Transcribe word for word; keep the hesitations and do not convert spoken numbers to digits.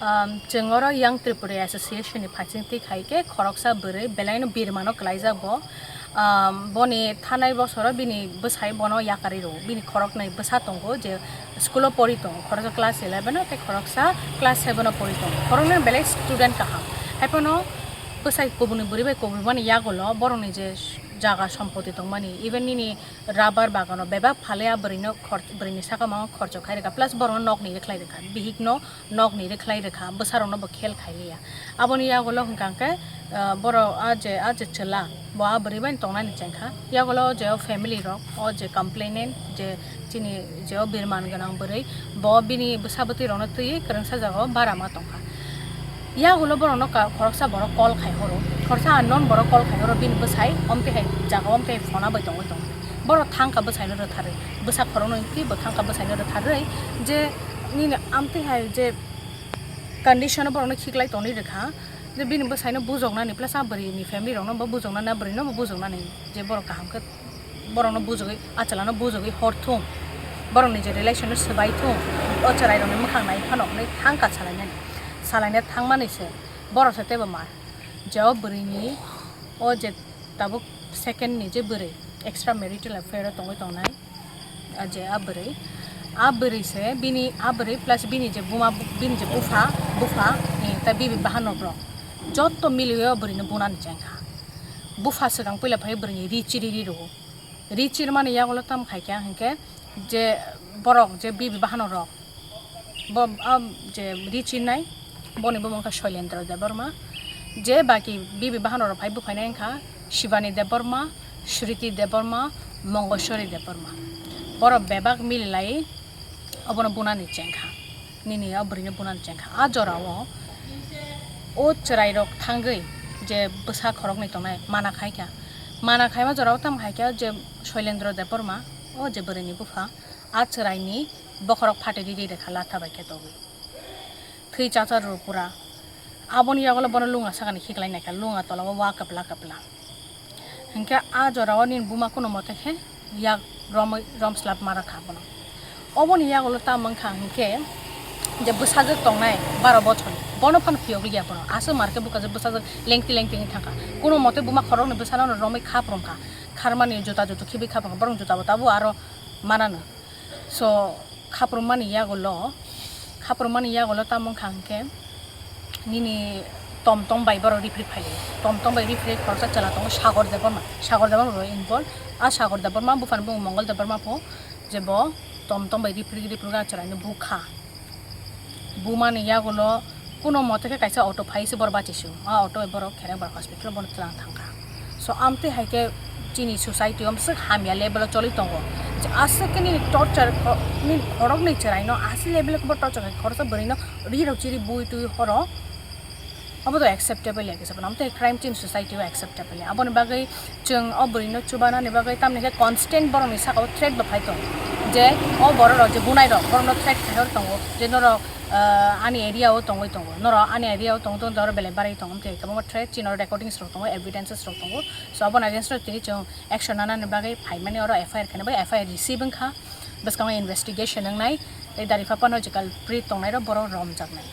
Um, chwng oro Young Tripuri Association ni phaising twi khai khe khoroksa bwrwi belaino birmano kwlaijak bo. Um, boni thanai bosoro bini bwsai bono yakarwi rwo. Bini khoroknwi bwsa tongo je school o pori tongo, khoroksa class eleven o tei khoroksa class seven o pori tongo. Khoroknwi belai student kaham. Haiphano bwsai kubuni bwrwi bai kubuni mani yagulo borokni je jaga sompoti tongmani, even nini rubber bagano bebak phalwi a bwrwino khor-, bwrwini saka mango khorcho khai rwkha, plus borokno nokni rwkhlai rwkha, bihikno nokni rwkhlai rwkha, bwsarokno bo khel khai liya. Aboni yagulo hwnkha hwnkhe, ah, borok a je, a je chwla, bo a bwrwi bai tongnani chengkha. Yagulo o je o family rok, o je complainant, je chini je o birman gwnang bwrwi, bo bini bwsa bwtwi rokno twiwi kwrwngsa jagao bara ma tongkha. Yagulo borokno ka-, khoroksa borok call khai horo, khoroksa unknown borok call khai horo, bini bwsai omtwi hai jagao omtwi hai phone bai tongwi tongo. Borok thangkha bwsaino rwtharwi, bwsa khoroknwi twi bo thangkha bwsaino rwtharwi, je nini amtwi hai je condition o borokno khiklai tongwi rwkha, je bini bwsaino bujoknani plus a bwrwini family rokno bo bujoknani, a bwrwino bo bujoknani, je borok kaham khe borokno bujogwi, a chwlano bujogwi hor thung, borokni je relation no swbai thung, o chwrairokni mwkhang nai phano hwnwi thangkha salainani, salaina thangmani se borok se teibo mar, je o bwrwini o je tabuk second ni je bwrwi extra marital affair o tongwi tongnai, a je a bwrwi, a bwrwi se bini a bwrwi plus bini je buma, bini je bupha, bupha, eh, ta bibi bahanok rok jotto miliwi o bwrwino bunani chengkha. Bupha swkang puila phai bwrwini ri chiri ri rwo. Ri chirmani yagulo tam khaikha hinkhe je borok je bibi bahanok rok, bo, ah, je ri chirnai, boni bumung khe Shoilendra Debbarma, je baki bibi bahanok rok phai buphainai wngkha Shivani Debbarma, Sriti Debbarma, Mongoswari Debbarma. Borok bebak mililai obono bunani chengkha, nini o bwrwino bunani chengkha. A jorao o chwrairok thangwi je bwsa khoroknwi tongnai mana khaikha, mana khaima jorao tamo khaikha je Shoilendra Debbarma, o je bwrwini bupha, a chwraini bokhorok phatwi riri rwkha latha bai khe togwi. Thwi chachar rw pura. Aboni yagulo bono lunga sakani khiklai naikha, lunga tola o wa kwpla kwpla. Hinkhe a jorao nini buma kuno mote khe yak romwi romslap ma rwkha bono. Oboni yagulo tamo wngkha hinkhe je bwsajwk tongnai baro bochorni, bono phano phiyogwi ya bono. Aswk mar khe bwkha je bwsajwk lengti lengti wngwi thangkha. Kuno mote buma khoroknwi bwsano romwi khap romkha. Kharmani juta jutu khibi khap romkha. Borok juta bo tabuk aro manano. So, khaprwngmani yagulo, khaprwngmani yagulo tamo wngkha hinkhe nini Tom Tom bai borok rifri phai. Tom Tom bai rifri khoroksa chwla tongo Sagor Debbarma. Sagor Debbarma bo involve. A Sagor Debbarma buphani bumung Mongol Debbarma pho je bo Tom Tom bai rifri rifri wngkha chwraino bukha. Bumani yagulo kuno mote khe kaisa auto phai se borok bachisu. A auto bai borok Kherek bar hospital bono twlang thangkha. So, amtwi hai khe chini society o swk hamya level o choli tongo. Je aswk khe nini torture kho-, nini khoroknwi chwraino aswk level o bo torture khai khoroksa bwrwino ri rok chiri bui twi horo. Abo to acceptable ya kisa bono. Amtwi crime chini society o acceptable ya. Aboni bagwi chwng o bwrwino chubanani bagwi tamni khe constant borokni saka o threat bo phai tongo. Je o borok rok je bunai rok borokno threat khai hor tongo. Je norok, ah, ani area o tongwi tongo. Norok ani area o tongwi tongo, oro belai barai tongo. Amtwi kwbangma threat chini oro recordings rok tongo, evidences rok tongo. So, aboni against o tini chwng action nanani bagwi phaimani oro F I R khaina bagwi F I R receive wngkha. Bwskango investigation wngnai, tei Daripha Pano je culprit tongnai rok borok romjaknai.